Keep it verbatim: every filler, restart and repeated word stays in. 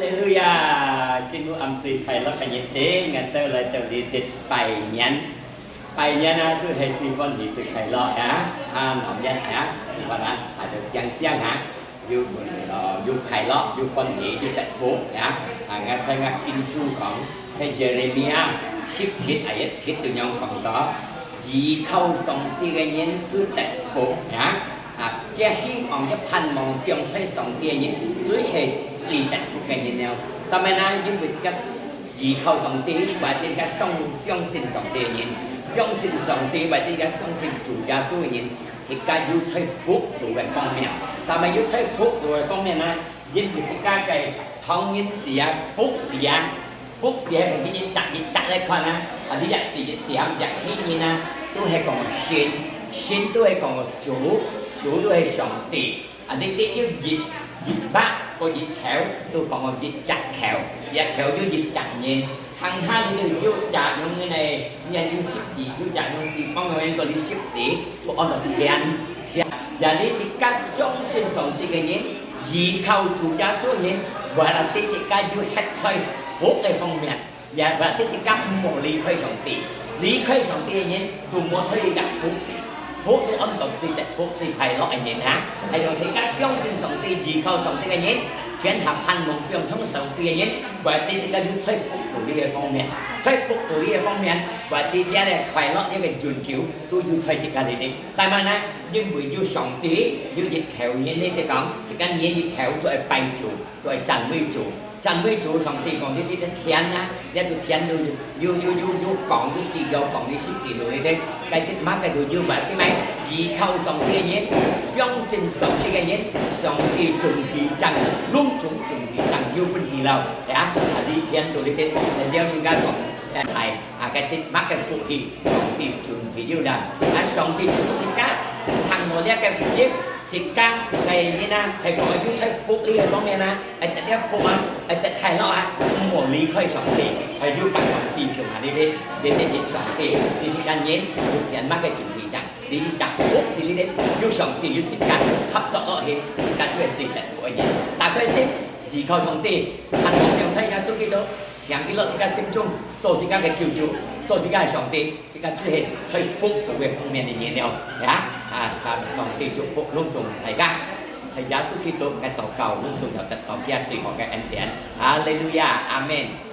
哈利路亞！今日暗最快樂个日子，𠊎兜來到這地拜年。拜年啊，就係最歡喜、最快樂呀！啊，鬧熱呀！你看啊，大家靚靚啊，又，呃，又快樂，又歡喜，又得福呀！啊，𠊎在𠊎經書講，在耶利米亞十七啊，一七都樣講到，依靠上帝个人就得福呀！ 啊，厥希望、厥盼望放在上帝个人，就係最得福个人了。但係呢，因為自家依靠上帝，或者自家相，相信上帝个人，相信上帝，或者自家相信主耶穌个人，自家有在福度个方面。但係有在福度个方面呢，因為自家个唐人時啊，福時啊， 福時係用一隻一隻來看啊，啊，這時一點，這希人啊，都係講神，神都係講主，主都係上帝。啊，這兜有一，一擘个一口，都講講一隻口，一口就一隻人。行下你就有隻用个呢，你有十字，有隻用四方个，用到你十字，都安到天，天。也你自家相信上帝个人，依靠主耶穌个人，為了你自家有歇在福个方面。 也，也，這自家毋好離開上帝。離開上帝个人，都無在這福時。福都安到最得福、最快樂个人啊！還有自家相信上帝、依靠上帝个人，全下盼望放從上帝个人，或者自家有在福度這个方面，在福度這个方面，或者這个快樂這个追求，都有在自家裡底。但係呢，因為有上帝，有一口人，你哋講，自家人一口都愛拜主，都愛讚美主。 讚美主，上帝講，這，這天啊，這个天都有，有，有，有，有光，有四條光，有十字路裡底，該兜麼个都有嘛，對無？依靠上帝个人，相信上帝个人，上帝準備正，攏總準備正，有分你了，呀，啊，這天都裡底，了人家講，哎，啊，該兜麼个福氣，上帝準備了啦，啊，上帝祝福自家，聽到這个福音，自家个人啊，係講有在福利个方面啊， 愛得了福啊，愛得快樂啊，毋好離開上帝，愛有甲上帝共下裡底，裡底有上帝，你自家人有天麼个準備正，你一隻福是裡底有上帝有自家合作落去，自家就係最得福个人。打開心，依靠上帝，盼望放在耶穌基督，請佢落自家心中，做自家个救主，做自家个上帝。 自家就係在福度个方面个人了，呀，啊，願上帝祝福攏總大家，在耶穌基督个禱告，攏總有得到佢最好个恩典。哈利路亞，阿門。